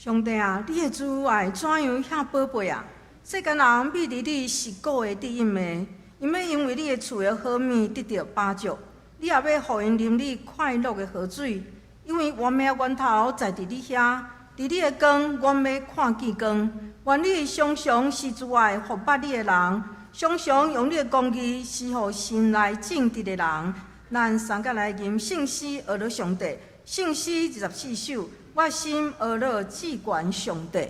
上帝啊，你的慈愛怎樣遐寶貝啊？世間人秘佇你實古的低音的，𪜶欲因為你的厝的好物得著飽足，你也欲予𪜶啉你快樂的河水，因為我們的源頭在佇你遐，佇你的光，阮欲看見光。願你常常施慈愛，予捌你的人，常常用你的公義施予心內正直的人。咱三個來吟聖詩，呵咾上帝。聖詩24首，我心呵咾至懸上帝。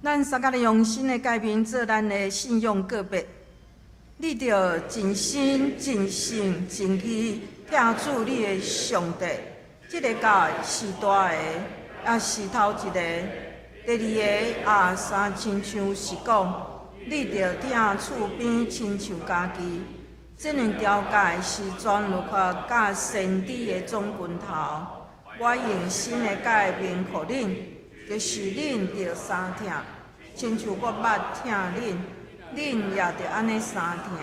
咱三個來用新的誡命做咱的信仰告白。你著盡心、盡性、盡意疼主你的上帝。這个誡是大的，也是頭一个。第二个也相親像是講，你著疼厝邊親像家己。這兩條誡是全律法佮先知的總根頭。我用新的誡命予恁，就是恁著相疼，親像我捌疼恁，恁也著按呢相疼。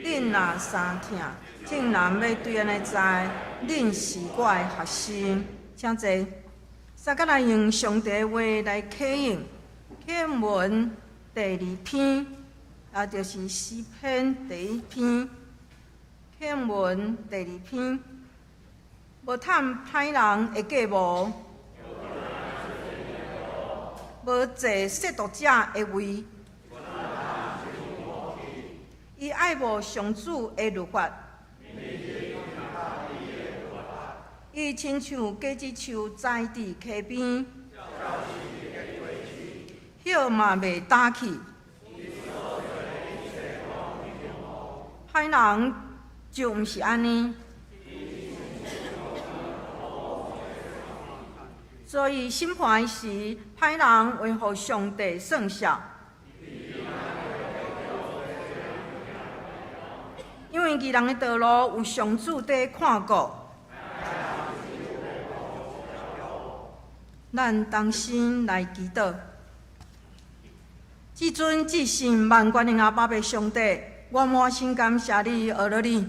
恁若相疼，眾人欲對按呢知，恁是我的學生。請坐。三個來用上帝的話來啟應，啟文第二篇，也就是詩篇第一篇。啟文第二篇，無趁歹人的計謀，無坐褻瀆者的位。伊愛慕上主的律法。伊親像果子樹栽佇溪邊，葉嘛袂焦去。歹人就毋是按呢。所以審判時，歹人會予上帝算數。因為義人的道路有上主佇看顧。咱同心來祈禱。至尊至聖萬軍的阿爸父上帝，我滿心感謝你，阿羅你。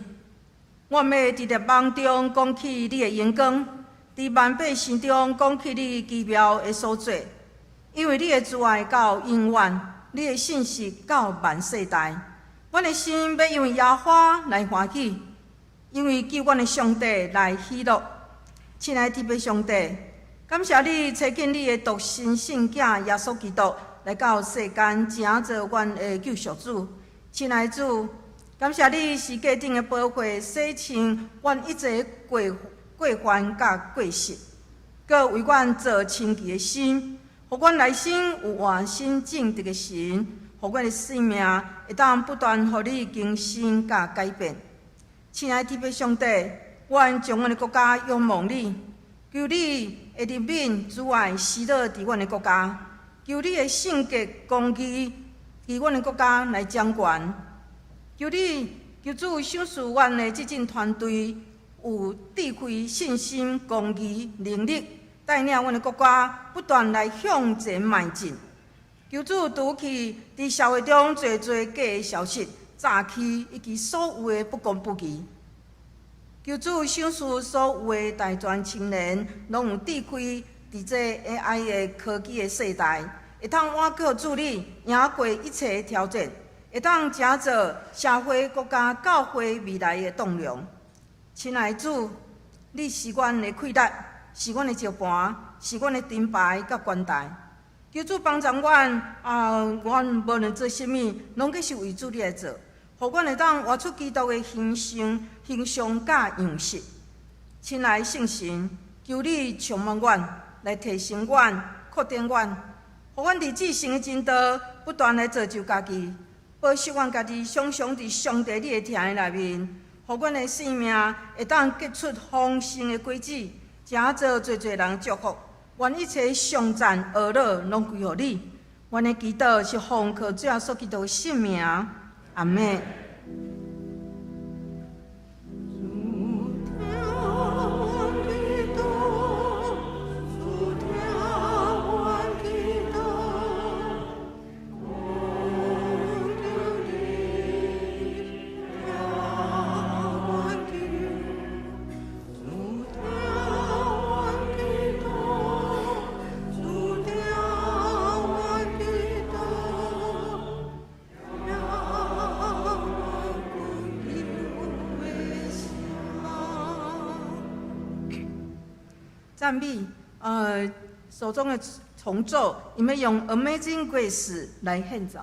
我欲佇列邦中講起你的榮光，佇萬百姓中講起你奇妙的所作。因為你的慈愛到永遠，你的信實到萬世代。阮的心欲因為耶和華來歡喜，因為救阮的上帝來喜樂。親愛的天父上帝，感謝你差遣你的獨生聖子耶穌基督來到世間，成做阮的救贖主。親愛的主，感謝你十架頂的寶血洗清阮一切過過犯佮過失，閣為阮造清潔的心，予阮內心有活新正直的神，予阮的生命會當不斷予你更新佮改變。親愛的天父上帝，阮將阮的國家仰望你，求你的憐憫、慈愛施落佇阮的國家，求你的聖潔、公義佇阮的國家來掌權。求你，求主賞賜阮的執政團隊有智慧、信心、公義、能力，帶領阮的國家不斷來向前邁進。求主除去佇社會中濟濟假的消息、詐欺以及所有的不公不義。求主賞賜所有的大專青年，攏有智慧，佇這 AI 的科技的世代，會當倚靠主你，贏過一切的挑戰，會當成做社會、國家、教會未來的棟梁。親愛的主，你是阮的氣力，是阮的石盤，是阮的盾牌佮關台。求主幫助阮啊！阮無論做啥物，攏閣是為主你來做，予阮會當活出基督的形象、形象佮樣式。親愛的聖神，求你充滿阮，來提升阮、擴展阮，予阮佇至聖的真道不斷來造就家己，保守阮家己，常常佇上帝你的疼的內面，予阮的生命會當結出豐盛的果子，成做濟濟人祝福。願一切頌讚、阿樂，攏歸予你。阮的祈禱是奉靠主耶穌基督的聖名，阿們。讚美，手中的重奏，𪜶欲用《Amazing Grace》來獻奏。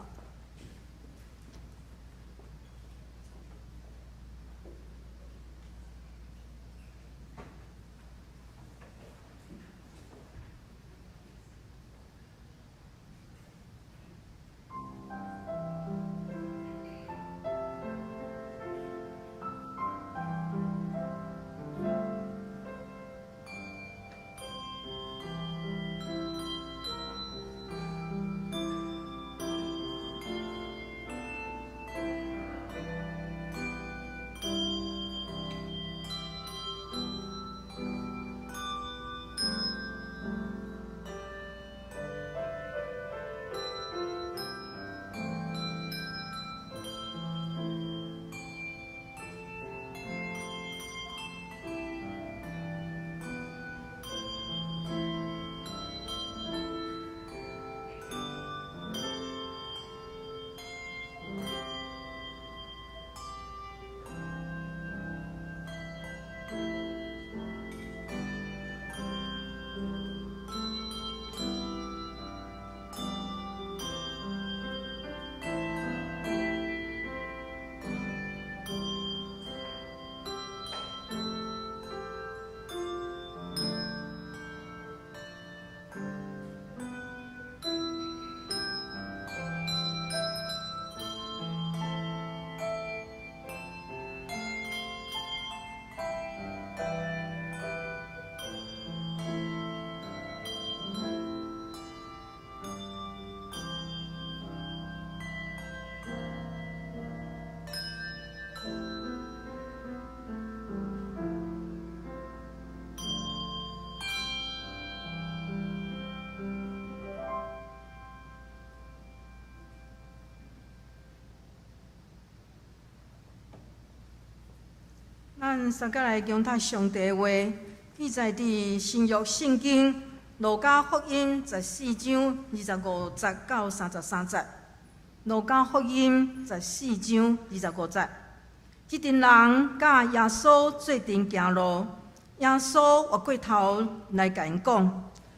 咱三個來誦讀上帝的話，記載佇新約聖經路加福音14章25節到33節。路加福音十四章二十五節，這陣人佮耶穌做陣行路，耶穌越過頭來共𪜶講：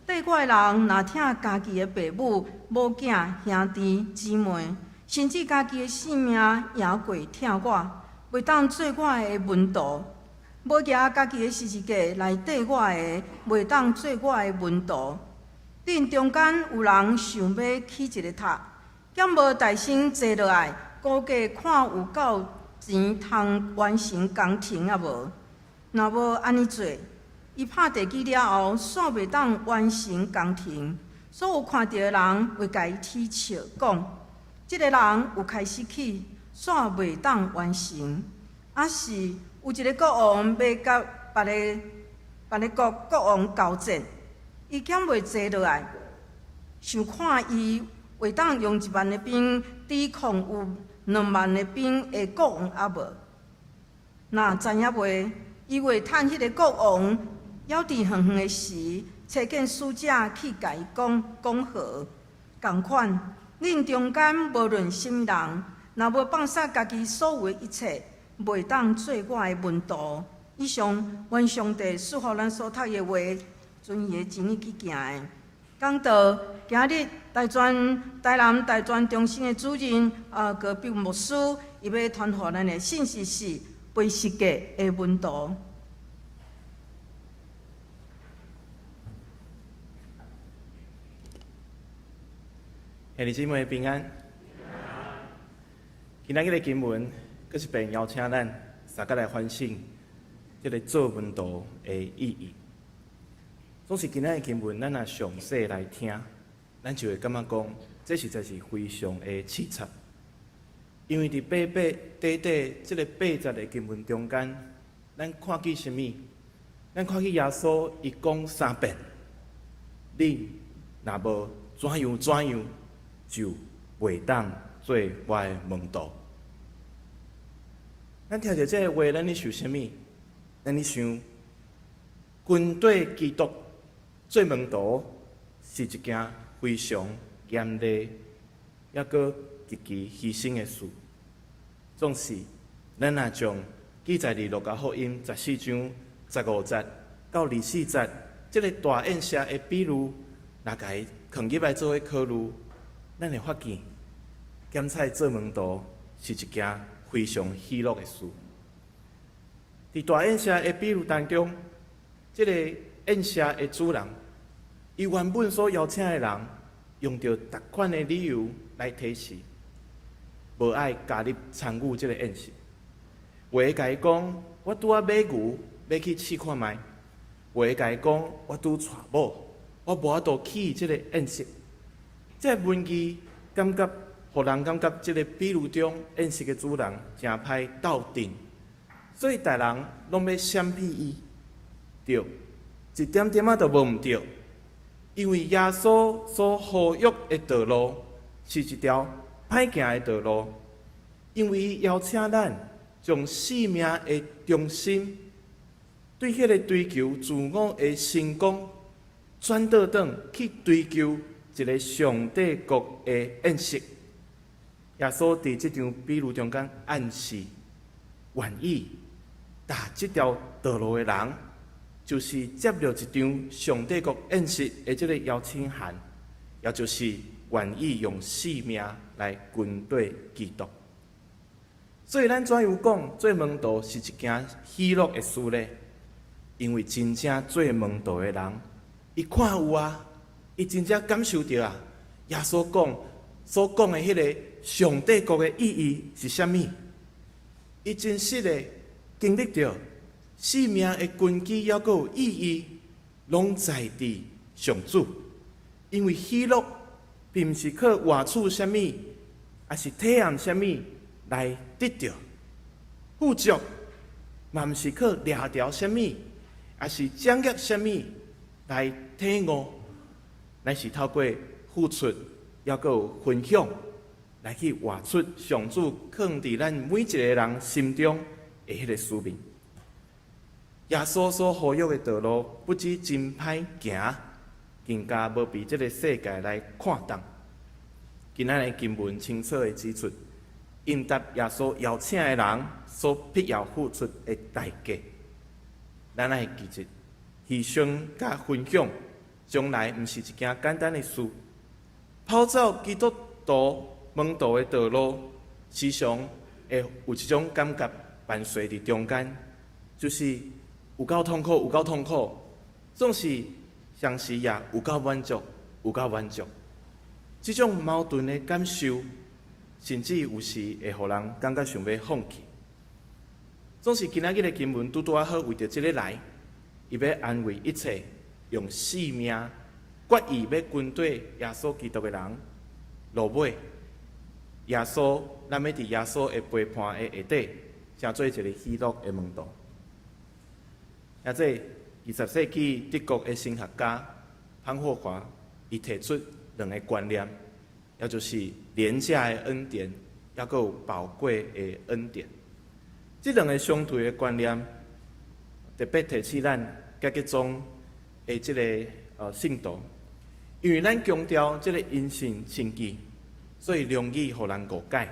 綴我的人，若疼家己的爸母、某囝、兄弟、姊妹，甚至家己的性命，也過疼我，袂當做我的門徒。無舉家己的十字架來綴我的，袂當做我的門徒。恁中間有人想欲起一个塔，敢無代先坐落來，估計看有夠錢通完成工程抑無？若無按呢做，伊拍地基了後，煞袂當完成工程。所有看著的人會共伊恥笑，講：這个人有開始起，煞袂當完成。抑是有一个國王欲佮別个別个國國王交戰，伊敢袂坐落來，想看伊會當用1萬个兵抵抗有2萬个兵的國王抑無？若知影未？伊會趁彼个國王猶佇遠遠的時，差遣使者去共伊講講和。仝款，恁中間無論啥物人，若無放捨家己所有的一切，袂當做我的門徒。以上，願上帝賜予咱所讀的話，遵伊的真理去行的。講道，今日大專台南大專中心的主任高碧牧師，伊欲傳予咱的信息是背十架的門徒。兄弟姊妹平安。今仔日的經文，閣一遍邀請咱大家來反省這个做門徒的意義。總是今仔日的經文，咱若詳細來聽，咱就會感覺講，這實在是非常的淒慘。因為佇八八短短這个八節的經文中間，咱看見啥物？咱看見耶穌伊講三遍：恁若無怎樣怎樣，就袂當做我的門徒。咱聽著這个話，咱咧想啥物？咱咧想，跟綴基督做門徒是一件非常嚴厲，抑閣極其犧牲的事。總是，咱若將記載佇路加福音十四章十五節到24節這个大宴席的比喻，若共伊囥入來做伙考慮，咱會發現，減菜做門徒是一件非常喜樂的事。佇大宴席的比喻當中，這个宴席的主人，伊原本所邀請的人，用著逐款的理由來推辭，無愛加入參與這个宴席。有的共伊講，我拄仔買牛，欲去試看覓；有的共伊講，我拄娶某，我無法度去這个宴席。這个文字感覺，予人感覺這个比喻中宴席的主人誠歹鬥陣，所以逐人攏欲閃避伊，對，一點點仔都無毋對。因為耶穌所呼籲的道路是一條歹行的道路，因為伊邀請咱將生命的中心對彼个追求自我的成功，轉倒轉去追求一个上帝國的宴席。耶穌佇這場比喻中間暗示，願意踏這條道路的人，就是接著一場上帝國宴席的這个邀請函，也就是願意用性命來跟綴基督。所以咱怎樣講做門徒是一件喜樂的事呢？因為真正做門徒的人，伊看有啊，伊真正感受著啊，耶穌講所講的彼个上帝國的意義是啥物？伊真實的經歷著生命的根基，抑閣有意義，攏在佇上主。因為喜樂並毋是靠獲取啥物，抑是體驗啥物來得著。富足嘛毋是靠掠著啥物，抑是掌握啥物來體悟，乃是透過付出，抑閣有分享，來去活出上主囥佇咱每一个人心中的彼个使命。耶穌所呼籲的道路，不止真歹行，更加無被這个世界來看重。今仔日經文清楚的指出，應答耶穌邀請的人所必要付出的代價。咱愛記得，犧牲佮分享，從來毋是一件簡單的事。跑走基督徒門徒的道路，時常會有一種感覺伴隨佇中間，就是有夠痛苦，有夠痛苦，總是同時也有夠滿足，有夠滿足。這種矛盾的感受，甚至有時會予人感覺想欲放棄。總是今仔日的經文拄拄仔好為著這个來，伊欲安慰一切用性命決意欲跟綴耶穌基督的人，落尾耶穌，咱欲佇耶穌的陪伴的下底，成做一个喜樂的門徒。啊，這20世紀德國的神學家潘霍華，伊提出兩个觀念，也就是廉價的恩典，抑閣有寶貴的恩典。這兩个相對的觀念，特別提醒咱覺覺宗的這个信徒，因為咱強調這个因信稱義，所以容易予人誤解。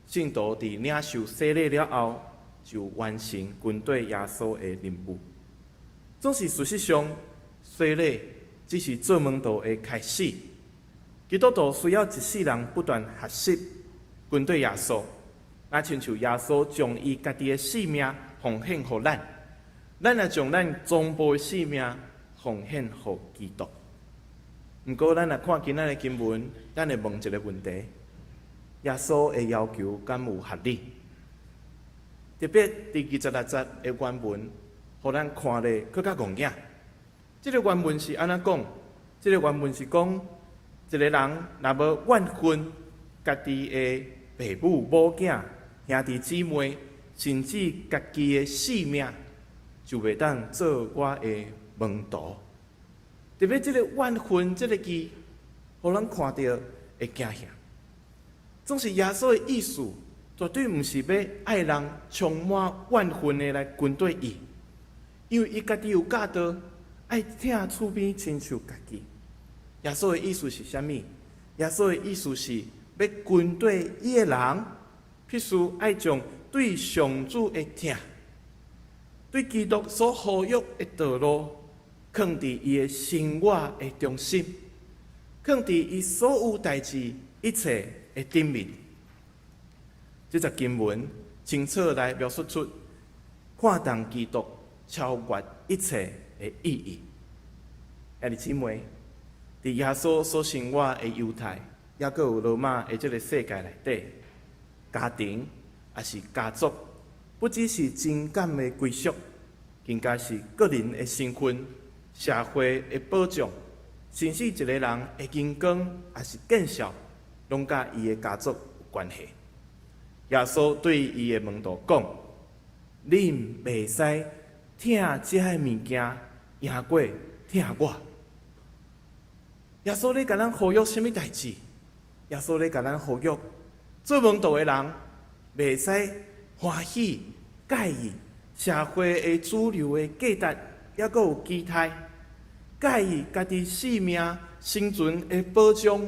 信徒佇領受洗禮了後，就完成跟綴耶穌的任務。總是事實上，洗禮只是做門徒的開始。基督徒需要一世人不斷學習跟綴耶穌，若親像耶穌將伊家己的性命奉獻予咱，咱也將咱全部的性命奉獻予基督。毋過，咱若看今仔的經文，咱會問一个問題：耶穌的要求敢有合理？特別佇26節的原文，予咱看咧閣較戇囝。這个原文是按怎講？這个原文是講，一个人若無怨恨家己的爸母、母囝、兄弟姊妹，甚至家己的性命，就袂當做我的門徒。特別這个怨恨這个字，予咱看著會驚嚇。總是耶穌的意思，絕對毋是欲愛人充滿怨恨的來跟綴伊，因為伊家己有教導，愛疼厝邊親像家己。耶穌的意思是啥物？耶穌的意思是，欲跟綴伊的人，必須愛將對上主的疼，對基督所呼籲的道路，囥佇伊的生活的中心，囥佇伊所有代誌一切的頂面。這節經文清楚來描述出看重基督超越一切的意義。兄弟姊妹，佇耶穌所生活的猶太，抑閣有羅馬的這个世界內底，家庭抑是家族，不只是情感的歸屬，更加是個人的身份、社會的保障，甚至一个人的榮光抑是見笑，攏佮伊的家族有關係。耶穌對伊的門徒講：恁袂使疼這个物件，贏過疼我。耶穌咧共咱呼籲啥物代誌？耶穌咧共咱呼籲，做門徒的人袂使歡喜佮意社會的主流的價值，抑閣有期待，佮意家己性命生存的保障，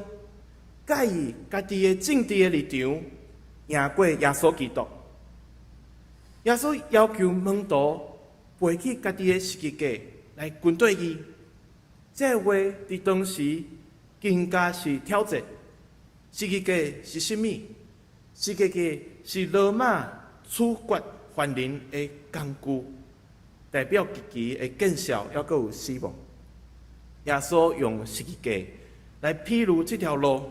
佮意家己的政治的立場，贏過耶穌基督。耶穌要求門徒背起家己的十字架來跟綴伊。這話佇當時更加是挑戰。十字架是啥物？十字架是羅馬處決犯人的工具，代表極其的見笑，抑閣有死亡。耶穌用十字架來譬喻這條路，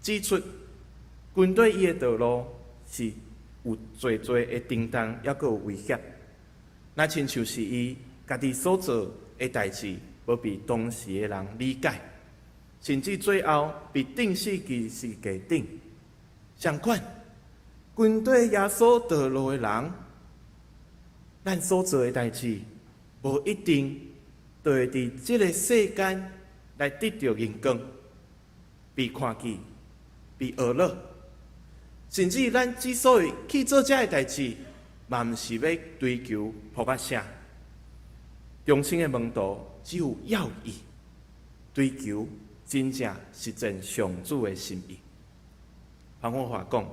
指出跟綴伊的道路是有濟濟的承擔，抑閣有危險。若親像是伊家己所做的代誌，無被當時的人理解，甚至最後被釘死佇十字架頂。相款，跟綴耶穌道路的人，咱所做的代誌，無一定就會佇這个世間來得著榮光，被看見、被學樂，甚至咱之所以去做這个代誌，嘛毋是欲追求噗仔聲。忠心的門徒只有要義，追求真正實踐上主的心意。彭霍華講，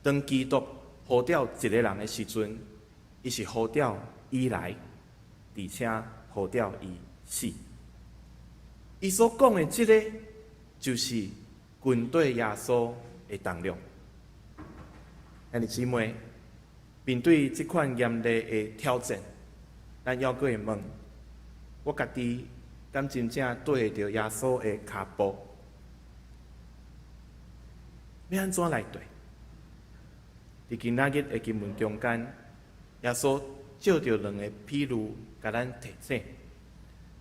當基督呼召一個人的時陣，伊是呼召伊來，而且呼召伊死。伊所講的這个，就是跟綴耶穌的重量。兄弟姊妹，面對這款嚴厲的挑戰，咱猶閣會問：我家己敢真正綴著耶穌的跤步？欲按怎來綴？佇今仔日的經文中間，耶穌借著兩个比喻，共咱提醒：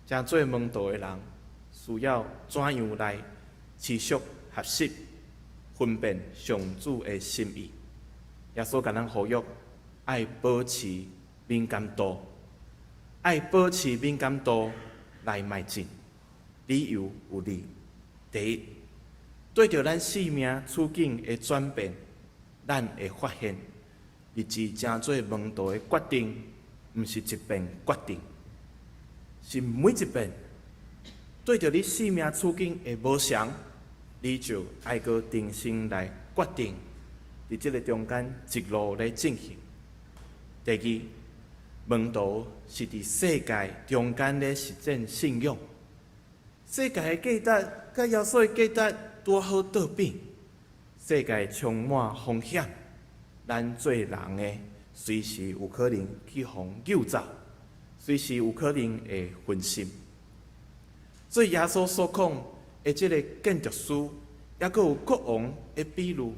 成做門徒的人，需要怎樣來持續學習、分辨上主的心意。耶穌共咱呼籲，愛保持敏感度，愛保持敏感度來邁進。理由有二：第一，對著咱生命處境的轉變，咱會發現，立志成做門徒的決定，毋是一遍決定，是每一遍對著你生命處境的無常，你就愛閣重新來決定，佇這个中間一路咧進行。第二，門徒是佇世界中間咧實踐信仰，世界的價值佮耶穌的價值拄好倒反，世界充滿風險，咱做人的隨時有可能去予誘走，隨時有可能會分心。所以耶穌所講的這个建築師，抑閣有國王的比喻，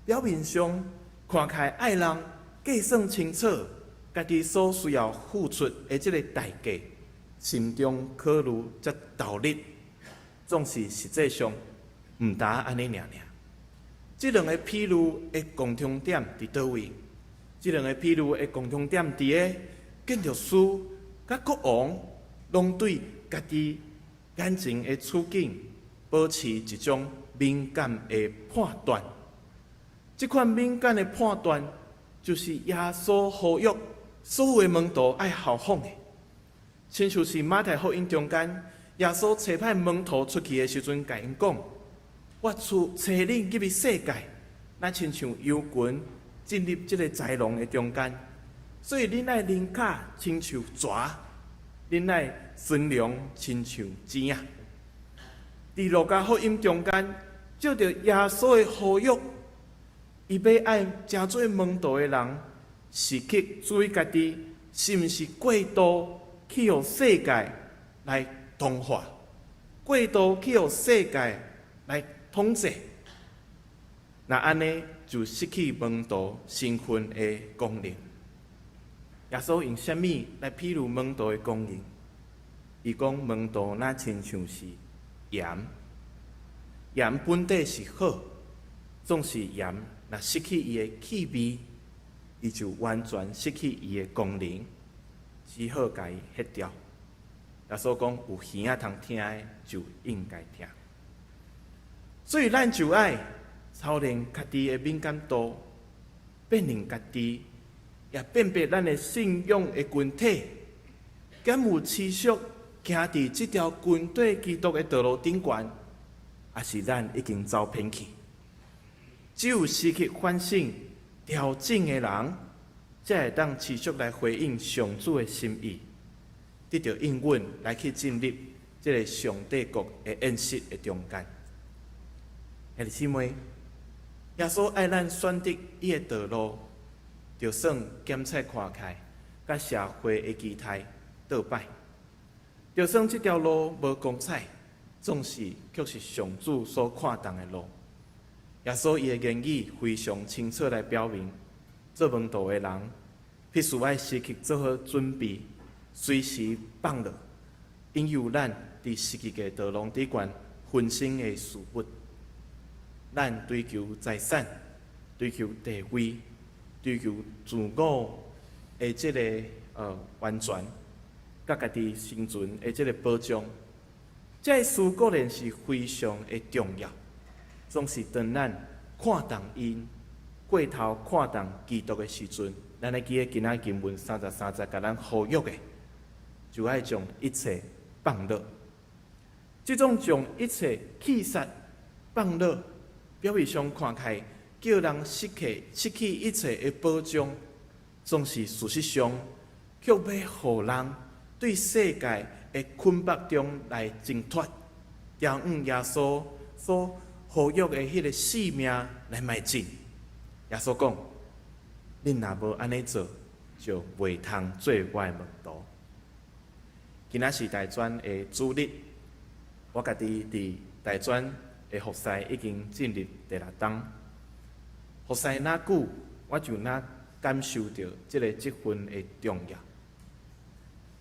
表面上看起來愛人計算清楚，家己所需要付出的這个代價，心中考慮才投入，總是實際上毋但按呢爾爾。這兩个比喻的共通點佇佗位？這兩个比喻的共通點佇个建築師佮國王，攏對家己眼前的處境保持一種敏感的判斷。這款敏感的判斷，就是耶穌呼籲所有的門徒愛效仿的。親像是馬太福音中間，耶穌差派門徒出去的時陣，共𪜶講：我出差恁入去世界，若親像羊群進入這个豺狼的中間，所以恁愛靈巧親像蛇，恁愛馴良親像雞仔。佇路加福音中間，借著耶穌的呼籲，伊欲愛成做門徒的人，時刻注意家己是毋是過度去予世界來同化，過度去予世界來統治。若按呢，就失去門徒身份的功能。耶穌用啥物來比喻門徒的功能？伊講門徒若親像是鹽，鹽本底是好，總是鹽若失去伊的氣味，伊就完全失去伊的功能，只好共伊撇掉。耶穌講有耳仔通聽的就應該聽。所以咱就愛操練家己的敏感度，辨認家己，也辨別咱的信仰的群體，敢有持續行佇這條跟綴基督的道路頂懸，抑是咱已經走偏去？只有時刻反省、調整的人，才會當持續來回應上主的心意，得著應允來去進入這个上帝國的宴席的中間。兄弟姊妹，耶穌愛咱選擇伊的道路，就算檢測看起來，佮社會的期待倒擺，就算這條路無光彩，總是卻是上主所看重的路。耶穌伊的言語非常清楚來表明，做門徒的人必須愛時刻做好準備，隨時放落，引誘咱佇十字架道路頂懸分心的事物。咱追求財產、追求地位、追求自我的這个完全，佮家己生存的這个保障，這个事固然是非常的重要。總是當咱看重𪜶，過頭看重基督的時陣，咱愛記得今仔經文33節共咱呼籲的，就愛將一切放落。這種將一切棄殺放落，表面上看起來叫人失去一切的保障，總是事實上卻欲予人對世界的捆綁中來掙脫，朝向耶穌所呼約的彼个使命來邁進。耶穌講：恁若無按呢做，就袂通做我的門徒。今仔是大專的主日，我家己佇大專的服侍已經進入第六冬。服侍若久，我就若感受著這个職分的重要。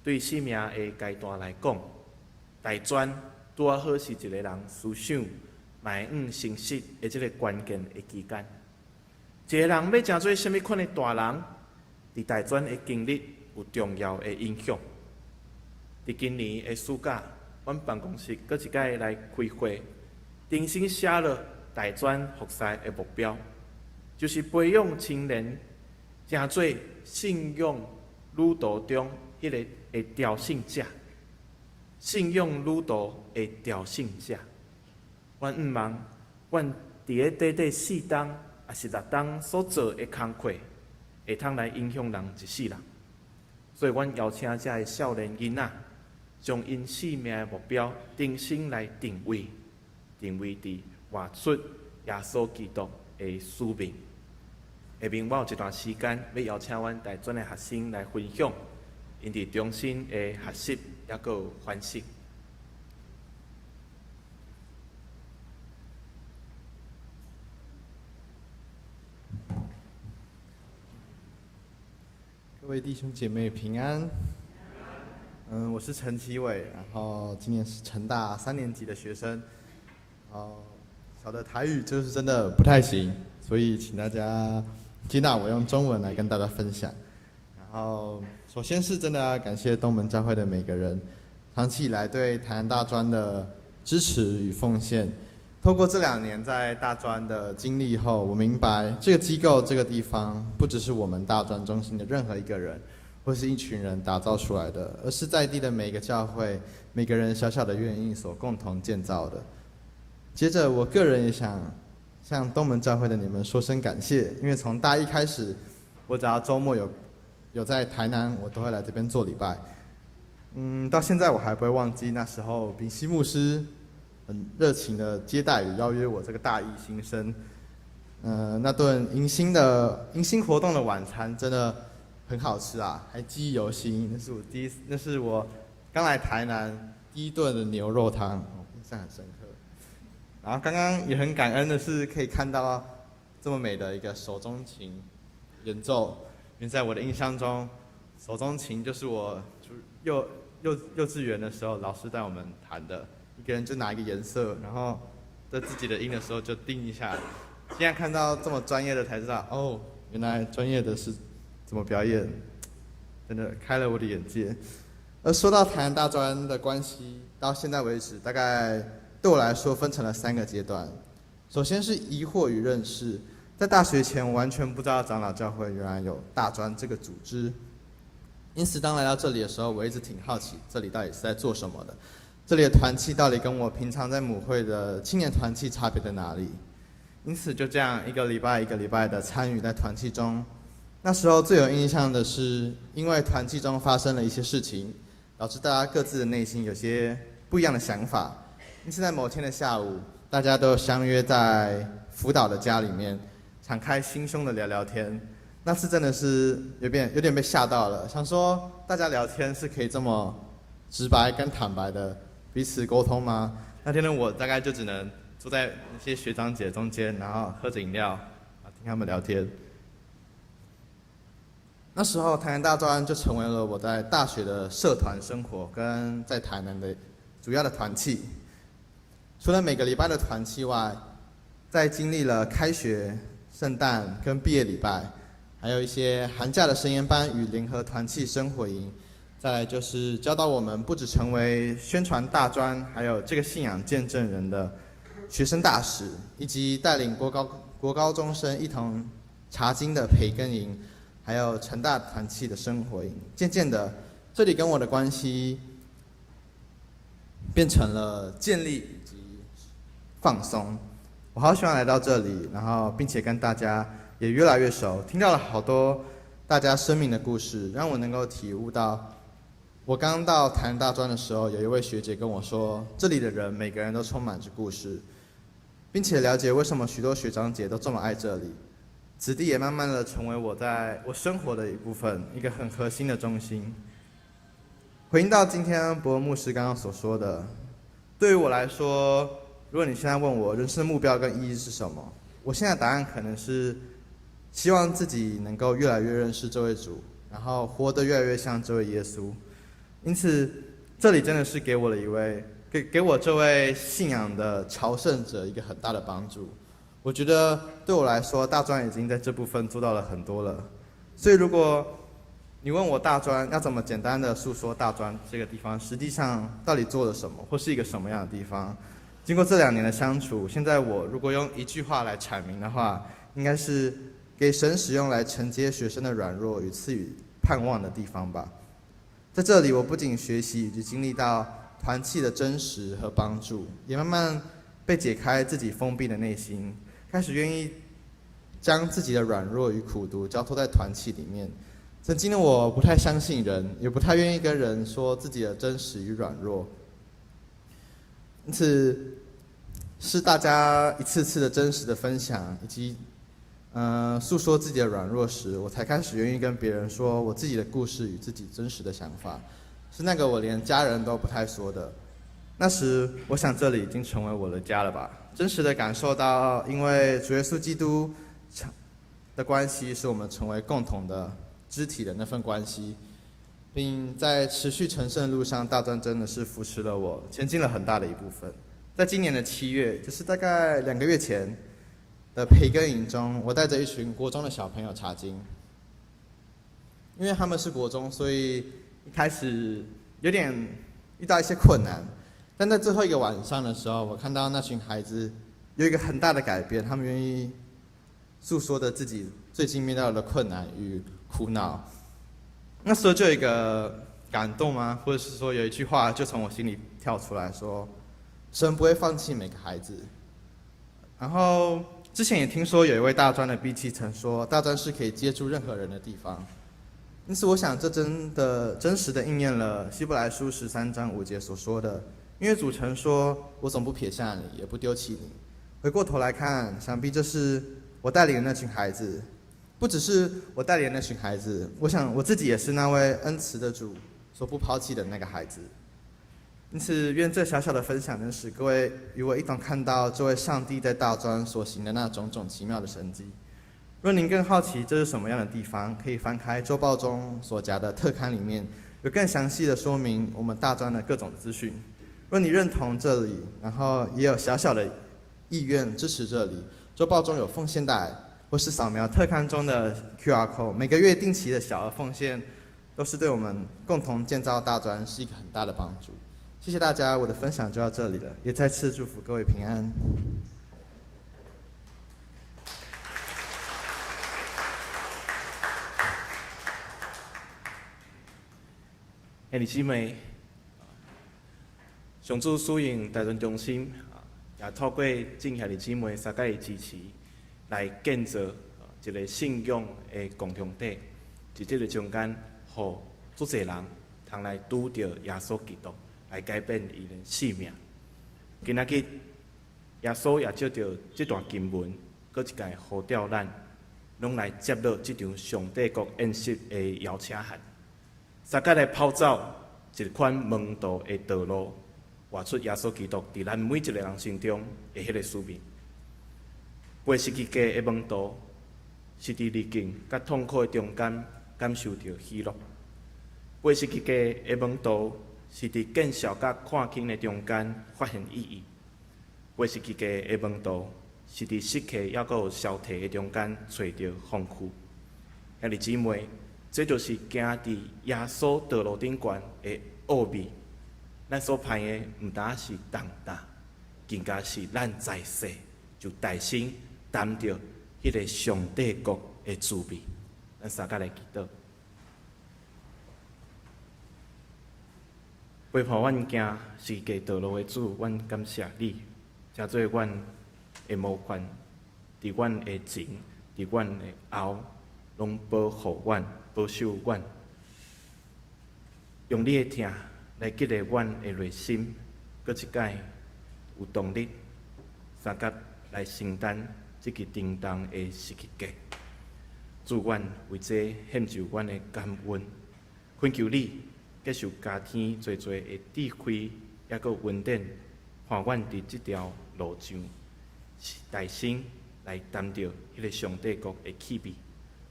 對生命的階段來講，大專拄仔好是一个人思想邁向成熟的這个關鍵的期間。一个人欲成做啥物款的大人，佇大專的經歷有重要的影響。佇今年的暑假，阮辦公室閣一擺來開會，重新寫落大專服侍的目標，就是培養青年成做信仰旅途中彼个的朝聖者，信仰旅途的朝聖者。阮向望，阮佇咧短短四冬，抑是六冬所做的工課，會通來影響人一世人。所以，阮邀請遮的少年囡仔，將𪜶生命的目標重新來定位，定位佇活出耶穌基督的使命。下面我有一段時間，欲邀請阮大專的學生來分享，𪜶佇中心的學習，抑閣有反省。各位弟兄姐妹平安。我是陳啟偉，然後今年是成大三年級的學生。哦，曉得台語就是真的不太行，所以請大家接納我用中文來跟大家分享。然後，首先是真的要感謝東門教會的每個人，長期以來對台南大專的支持與奉獻。透過這2年在大專的經歷後，我明白這個機構、這個地方不只是我們大專中心的任何一個人或是一群人打造出來的，而是在地的每個教會、每個人小小的願意所共同建造的。接着，我個人也想向東門教會的你們說聲感謝，因為從大一開始，我只要週末有在台南，我都會來這邊做禮拜。到現在我還不會忘記那時候秉希牧師很熱情的接待與邀約我這個大一新生。那頓迎新活動的晚餐真的很好吃啊，還記憶猶新。那是我剛來台南第一頓的牛肉湯，印象很深刻。然後剛剛也很感恩的是，可以看到這麼美的一個手中琴演奏。因為在我的印象中，手中琴就是我幼稚園的時候老師帶我們彈的，一個人就拿一個顏色，然後在自己的音的時候就叮一下。現在看到這麼專業的才知道，哦，原來專業的是怎麼表演，真的開了我的眼界。而說到台南大專的關係，到現在為止，大概對我來說分成了三個階段。首先是疑惑與認識，在大學前我完全不知道長老教會原來有大專這個組織，因此當來到這裡的時候，我一直挺好奇這裡到底是在做什麼的，這裡的團契到底跟我平常在母會的青年團契差別在哪裡？因此就這樣一個禮拜一個禮拜的參與在團契中。那時候最有印象的是，因為團契中發生了一些事情，導致大家各自的內心有些不一樣的想法。因此在某天的下午，大家都相約在輔導的家裡面，敞開心胸的聊聊天。那次真的是有點被嚇到了，想說大家聊天是可以這麼直白跟坦白的彼此溝通嗎？那天的我大概就只能坐在那些學長姐中間，然後喝着飲料，聽他們聊天。那時候台南大專就成為了我在大學的社團生活跟在台南的主要的團契。除了每個禮拜的團契外，在經歷了開學、聖誕跟畢業禮拜，還有一些寒假的神研班與聯合團契生活營，再來就是教導我們不只成為宣傳大專，還有這個信仰見證人的學生大使，以及帶領國高中生一同查經的培根營，還有成大團契的生活營。漸漸的，這裡跟我的關係變成了建立以及放鬆。我好喜歡來到這裡，然後並且跟大家也越來越熟，聽到了好多大家生命的故事，讓我能夠體悟到。我剛到台南大專的時候，有一位學姐跟我說，這裡的人每個人都充滿着故事，並且了解為什麼許多學長姐都這麼愛這裡。此地也慢慢的成為我在我生活的一部分，一個很核心的中心。回應到今天博文牧師剛剛所說的，對於我來說，如果你現在問我人生目標跟意義是什麼，我現在答案可能是希望自己能夠越來越認識這位主，然後活得越來越像這位耶穌。因此，這裡真的是給我了一位給我這位信仰的朝聖者一個很大的幫助。我覺得對我來說，大專已經在這部分做到了很多了。所以，如果你問我大專要怎麼簡單的訴說大專這個地方，實際上到底做了什麼，或是一個什麼樣的地方？經過這2年的相處，現在我如果用一句話來闡明的話，應該是給神使用來承接學生的軟弱與賜予盼望的地方吧。在這裡，我不僅學習以及經歷到團契的真實和幫助，也慢慢被解開自己封閉的內心，開始願意將自己的軟弱與苦毒交託在團契裡面。曾經的我不太相信人，也不太願意跟人說自己的真實與軟弱。因此，是大家一次次的真實的分享，以及訴說自己的軟弱時，我才開始願意跟別人說我自己的故事與自己真實的想法，是那個我連家人都不太說的。那時，我想這裡已經成為我的家了吧？真實的感受到，因為主耶穌基督的關係，使我們成為共同的肢體的那份關係，並在持續成聖路上，大專真的是扶持了我，前進了很大的一部分。在今年的7月，就是大概2個月前的培根營中，我帶着一群國中的小朋友查經。因為他們是國中，所以一開始有點遇到一些困難。但在最後一個晚上的時候，我看到那群孩子有一個很大的改變，他們願意訴說的自己最近面對的困難與苦惱。那時候就有一個感動嗎？或者是說有一句話就從我心裡跳出來說：神不會放棄每個孩子。然後之前也聽說有一位大專的 B7曾說，大專是可以接住任何人的地方。因此，我想這真的真實的應驗了希伯來書13章5節所說的，因為主曾說：“我總不撇下你，也不丟棄你。”回過頭來看，想必這是我帶領的那群孩子，不只是我帶領的那群孩子，我想我自己也是那位恩慈的主所不拋棄的那個孩子。因此，願這小小的分享能使各位與我一同看到這位上帝在大專所行的那種種奇妙的神蹟。若您更好奇這是什麼樣的地方，可以翻開週報中所夾的特刊裡面，有更詳細的說明我們大專的各種資訊。若你認同這裡，然後也有小小的意願支持這裡，週報中有奉獻袋，或是掃描特刊中的 QR code，每個月定期的小額奉獻，都是對我們共同建造大專是一個很大的幫助。謝謝大家，我的分享就到這裡了，也再次祝福各位平安。兄弟姊妹，上主使用大專中心，也透過眾兄弟姊妹三個的支持，來建造一個信仰的共同體，佇這个中間，予足濟人通來拄著耶穌基督，來改變伊的性命。今仔日耶穌也藉著這段經文，閣一擺呼召咱，攏來接落這場上帝國宴席的邀請函。相佮來跑走一款門徒的道路，活出耶穌基督佇咱每一個人心中的彼个使命。背十字架的門徒，是佇逆境佮痛苦的中間感受著喜樂；背十字架的門徒，是佇見笑佮看輕的中間發現意義；背十字架的門徒，是佇失去猶閣有消退的中間揣著豐富。兄弟姊妹，這就是行佇耶穌道路頂懸的奧秘。咱所盼的毋單是重擔，更加是咱在世就大聲擔著彼个上帝國的滋味。咱相佮來祈禱。陪伴阮行十字架道路的主，阮感謝你，成做阮的模範，佇阮的前，佇阮的後，攏保護阮、保守阮，用你的疼來激勵阮的內心，閣一擺有動力，相佮來承擔這支沉重的十字架。主，阮為這獻上阮的感恩，懇求你繼續加添濟濟的智慧，抑閣恩典，伴阮佇這條路上，大聲來擔著彼个上帝國的氣味。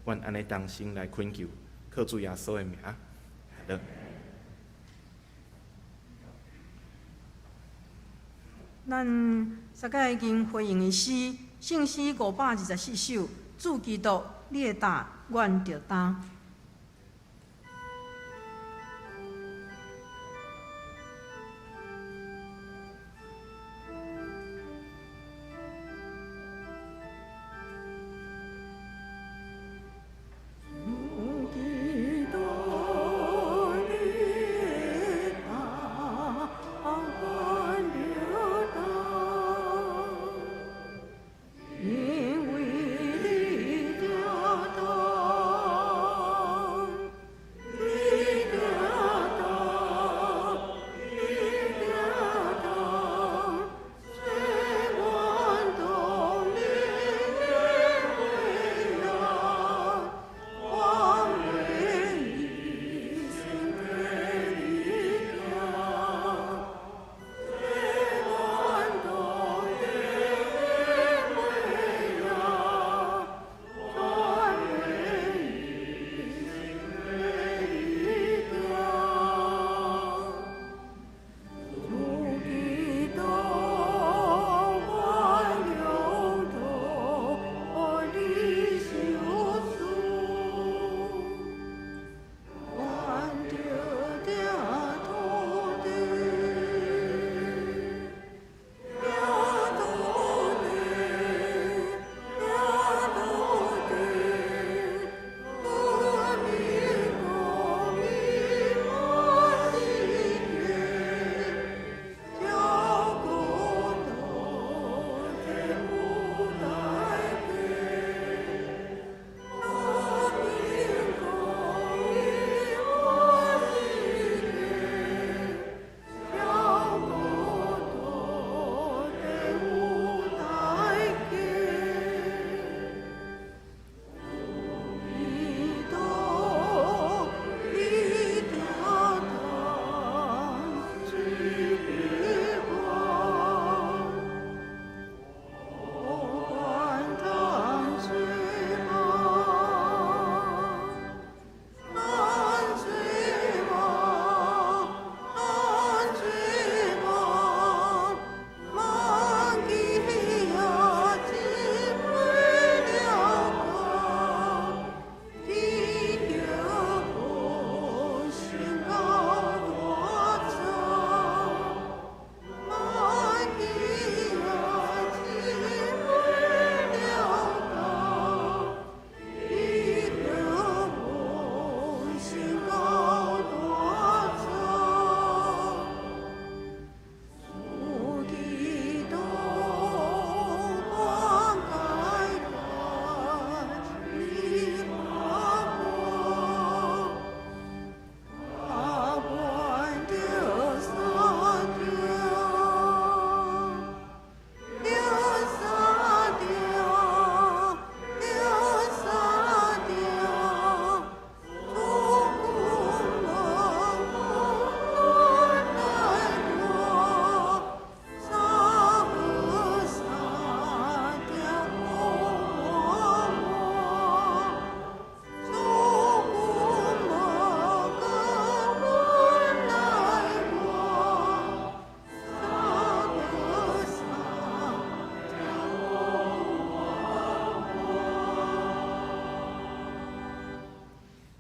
阮按呢同心來懇求，靠主耶穌的名，阿們。咱三個已經回應的詩，聖詩524首，主基督，你的擔，阮著擔。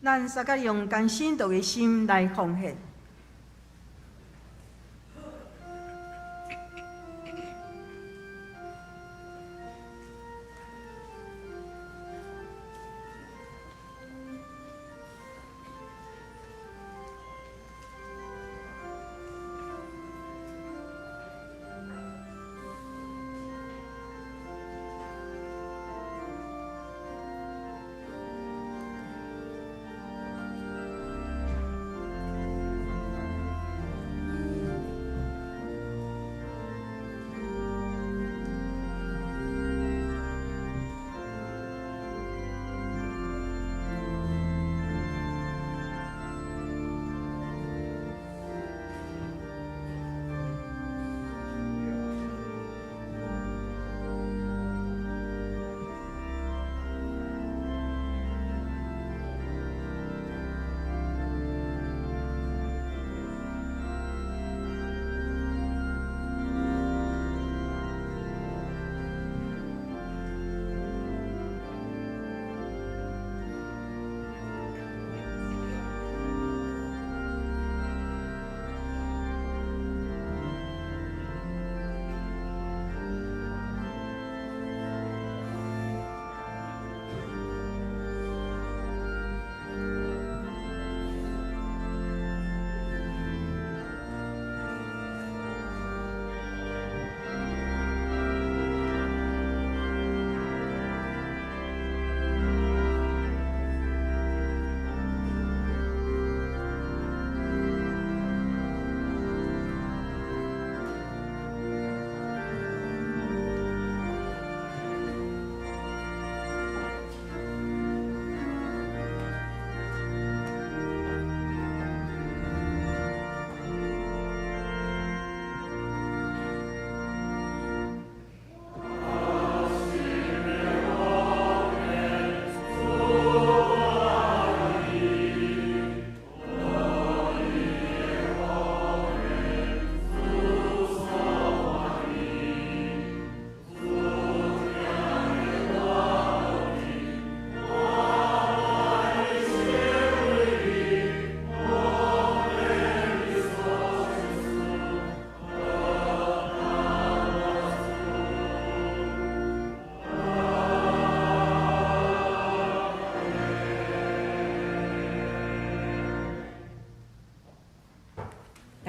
咱三個用甘心樂的心來奉獻。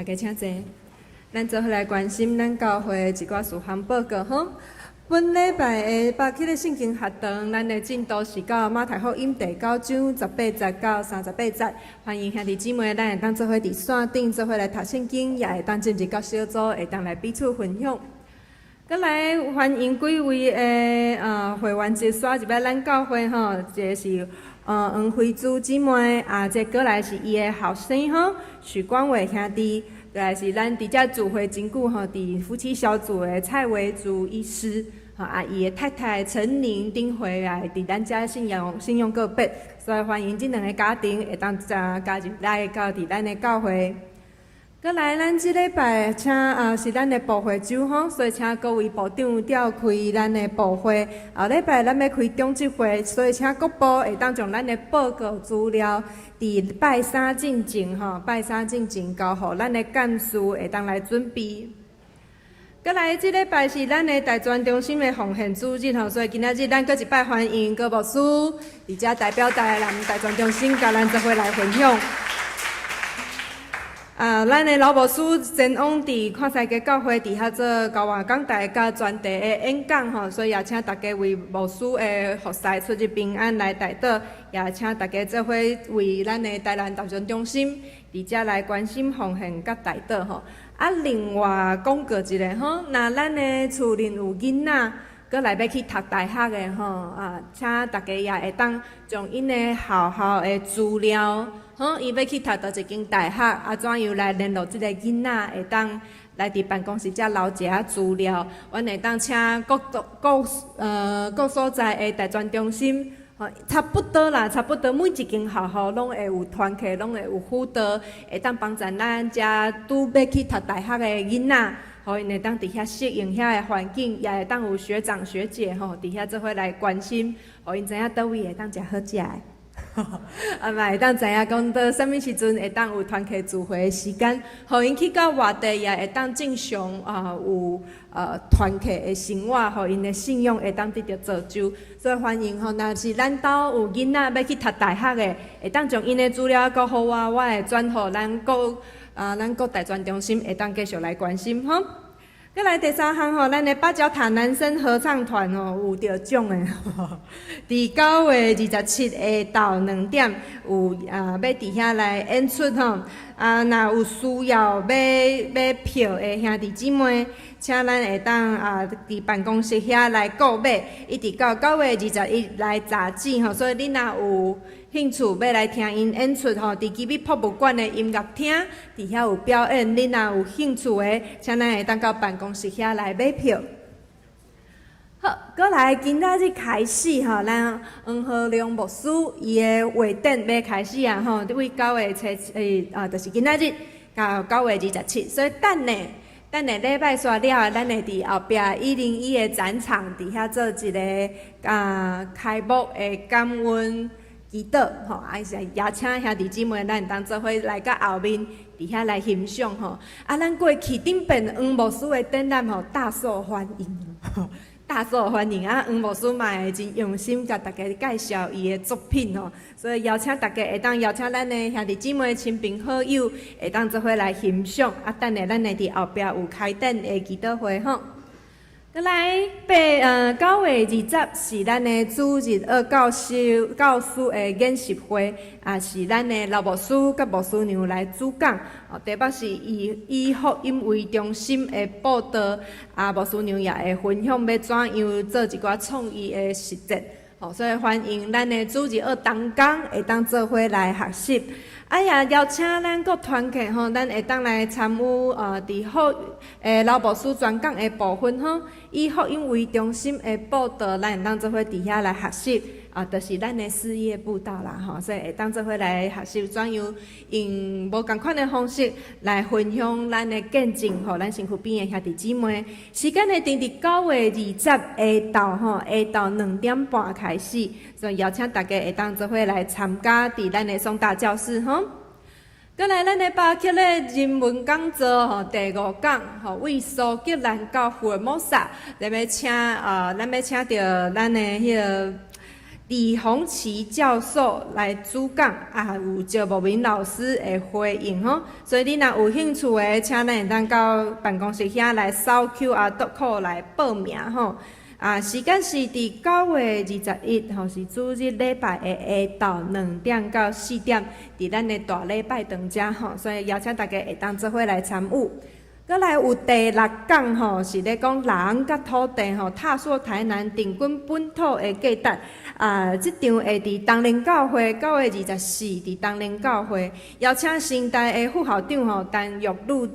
大家請坐。咱做伙來關心咱教會一寡事項報告吼。本禮拜的北區的聖經學堂，咱的進度是到馬太福音第九章十八節到三十八節。歡迎兄弟姊妹，咱會當做伙佇線頂做伙來讀聖經，也會當進入到小組，會當來彼此分享。閣來歡迎幾位的會員一刷入來咱教會吼，一个是黃惠珠姊妹，啊，這閣來是伊的後生吼，許光偉兄弟，閣來是咱佇遮聚會真久吼，佇夫妻小組的蔡維祖醫師，吼啊，伊的太太陳寧頂回來佇咱遮信仰告別，所以歡迎這兩个家庭會當加入來到佇咱的教會。閣來，咱這禮拜請啊是咱的布會週吼，所以請各位部長召開咱的部會。後禮拜咱欲開長執會，所以請各部會當將咱的報告資料，佇拜三進前吼，拜三進前交予咱的幹事會當來準備。閣來，這禮拜是咱的大專中心的奉獻主日吼，所以今仔日咱閣一擺歡迎高牧師，佇遮代表台南大專中心，共咱做伙來分享。啊，咱的老牧師前往佇看西街教會佇遐做交換講台佮專題的演講吼，所以也請大家為牧師的服侍出入平安來代禱，也請大家做伙為咱的台南大專中心佇遮來關心奉獻佮代禱吼。啊，另外廣告一下吼，若咱的厝內有囡仔，閣來欲去讀大學的吼，啊，請大家也會當將𪜶的學校的資料，吼，伊欲去讀佗一間大學，啊，怎樣來聯絡這个囡仔，會當來佇辦公室遮留一下資料，阮會當請各各各所在的大專中心，吼，差不多啦，差不多每一間學校攏會有團契，攏會有輔導，會當幫助咱遮拄欲去讀大學的囡仔，予𪜶會當佇遐適應遐个環境，也會當有學長學姐吼，佇遐做伙來關心，予𪜶知影佗位會當食好食的。啊嘛會當知影講佗啥物時陣會當有團契聚會的時間，予𪜶去到外地也會當正常啊有團契的生活，予𪜶的信仰會當得著造就。所以歡迎吼，若是咱兜有囡仔欲去讀大學的，會當將𪜶的資料閣予我，我會轉予咱各大專中心會當繼續來關心吼。閣來第三項吼，咱的八角塔男聲合唱團吼有得獎的，佇9月27下晝2點有啊，欲佇遐來演出吼。啊，若有需要買買票的兄弟姊妹，請咱會當啊佇辦公室遐來購買，一直到9月21來截止吼。所以恁若有興趣欲來聽𪜶演出吼，佇吉美博物館的音樂廳，佇遐有表演。恁若有興趣的，請咱會當到辦公室遐來買票。好，閣來今仔日開始吼，咱黃和良牧師伊的畫展欲開始啊吼，佇九月初七，啊，就是今仔日到9月27，所以等下等下禮拜煞了後，咱會佇後壁101的展場佇遐做一个啊開幕的感恩祈禱吼，啊是邀請兄弟姊妹，咱會當做伙來到後面佇遐來欣賞吼。啊，咱過去頂遍黃牧師的展覽吼，大受歡迎，大受歡迎啊！黃牧師嘛會真用心共大家介紹伊的作品吼，所以邀請大家會當邀請咱的兄弟姊妹、親朋好友會當做伙來欣賞。啊，等下咱會佇後壁有開展的祈禱會吼。閣來9月20是咱的主日學教師教師的研習會，也是咱的老牧師佮牧師娘來主講。哦，題目是以福音為中心的佈道，啊，牧師娘也會分享欲怎樣做一寡創意的實踐。哦，所以歡迎咱的主日學同工會當做伙來學習。啊，也邀請咱各團契吼，咱會當來參與佇福老牧師專講的部分吼，以福音為中心的佈道，咱會當做伙佇遐來學習，啊，就是咱的事業佈道啦吼，所以會當做伙來學習怎樣用無仝款的方式來分享咱的見證，予咱身軀邊的兄弟姊妹。時間會定佇9月20下晝吼，下晝2點半開始，所以邀請大家會當做伙來參加佇咱的松大教室吼。閣來，咱的巴克的人文講座吼，第五講吼，為蘇格蘭到福爾摩沙，咱欲請著咱的彼个李紅旗教授來主講，啊，有趙牧民老師會回應吼，所以你若有興趣的，請咱會當到辦公室遐來掃 QR code 來報名吼。啊，時間是佇9月21吼，是主日禮拜的下晝2點到4點，佇咱的大禮拜堂遮吼，所以邀請大家會當做伙來參與。閣來有第六講吼，是咧講人佮土地吼，探索台南定根本土的價值。啊，這場會佇東寧教會9月24，佇東寧教會，邀請成大的副校長吼陳玉女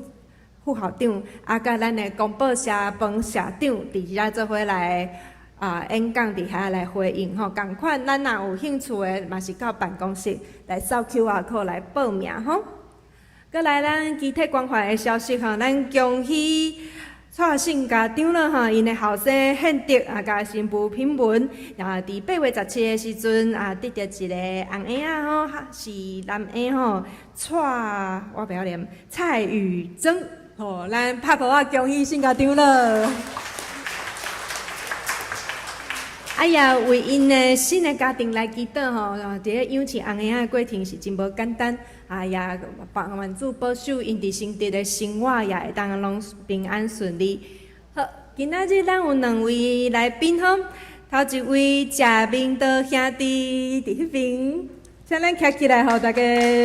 副校長，啊，佮咱的公報社彭社長佇遮做伙來啊演講，佇遐來回應吼。仝款，咱若有興趣的，嘛是到辦公室來掃 QR code 來報名吼。閣來咱肢體關懷的消息吼，咱恭喜蔡姓家長了吼，𪜶的後生憲德啊，佮新婦品文啊，佇8月17的時陣啊，得著一个紅嬰仔吼，是男嬰吼，蔡我袂曉念，蔡宇增吼，咱拍鼓仔恭喜新家長了。啊也為𪜶的新的家庭來祈禱吼，佇咧養飼紅嬰仔的過程是真無簡單，啊也願主保守𪜶佇新竹的生活也會當攏平安順利。好，今仔日咱有兩位來賓吼，頭一位謝明道兄弟佇彼邊，請咱徛起來，予大家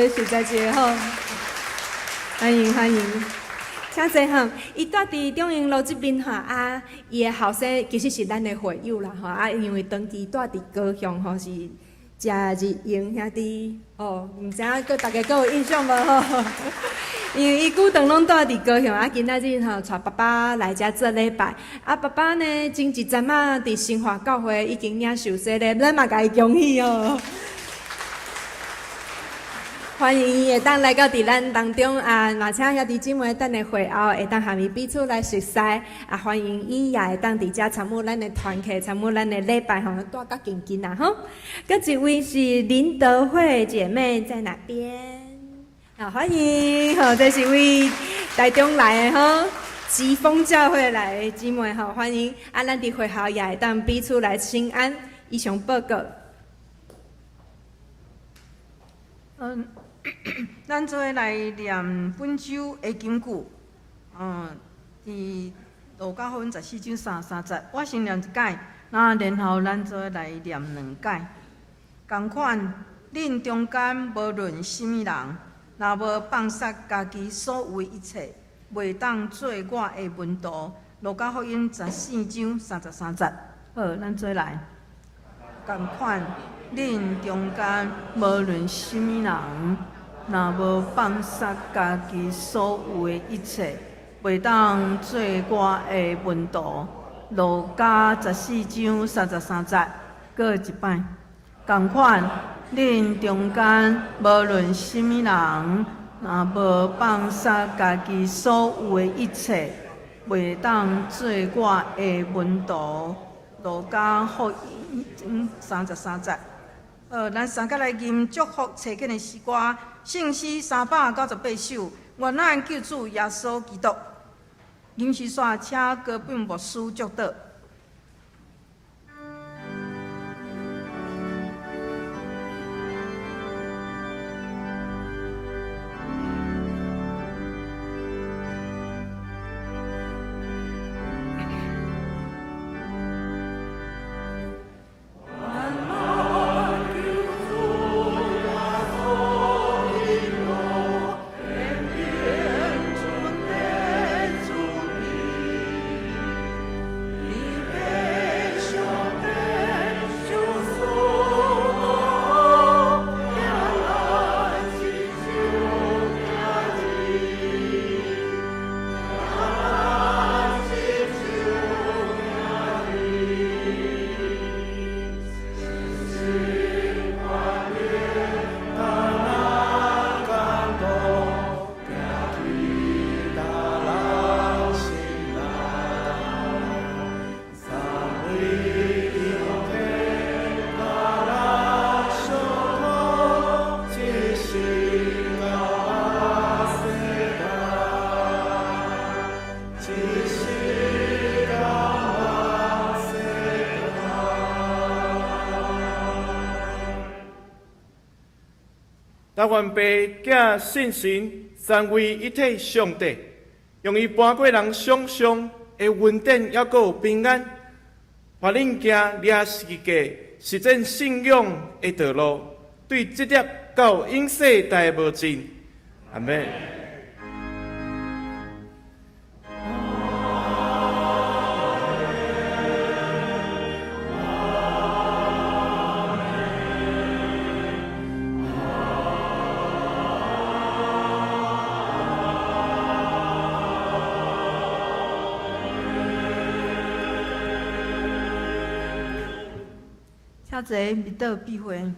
熟悉一下吼，歡迎歡迎。請坐吼，伊住佇中營路這邊吼，啊，伊的後生其實是咱的會友啦吼，啊，因為長期住佇高雄吼，是謝日榮兄弟吼，毋知影閣大家閣有印象無吼？因為伊久長攏住佇高雄，啊，今仔日吼帶爸爸來遮做禮拜，啊，爸爸呢前一陣仔佇新華教會已經領受洗禮，咱嘛共伊恭喜哦。歡迎伊會當來到佇咱當中啊！嘛請兄弟姊妹等下會後會當和伊彼此來熟似啊！歡迎伊也會當佇遮參與咱的團契，參與咱的禮拜吼，蹛較近近啦吼。閣一位是林德惠姐妹在哪邊？好，歡迎吼，這是位台中來的吼，疾風教會來的姊妹吼，歡迎啊！咱佇會後也會當彼此來請安，以上報告。咱做伙來念本週的金句。佇路加福音14章33節，我先念一擺，那然後咱做伙來念兩擺。仝款，恁中間無論啥物人，若無放捨家己所有的一切，袂當做我的門徒。路加福音14章33節。好，咱做伙來。仝款，恁中間無論啥物人，若無放捨家己所有的一切，袂當做我的門徒。路加14章33節，閣一擺。仝款，恁中間無論啥物人，若無放捨家己所有的一切，袂當做我的門徒。路加福音33節。咱三個來吟祝福齊建的詩歌，聖詩398首，願咱救主耶穌基督。吟詩煞，請高本牧師祝禱。但願父囝聖神三位一體上帝，用伊搬過人想像的恩典，猶閣有平安，予恁行掠十字架實踐信仰的道路，對這粒到永世代無盡。阿們。請坐，默禱閉會。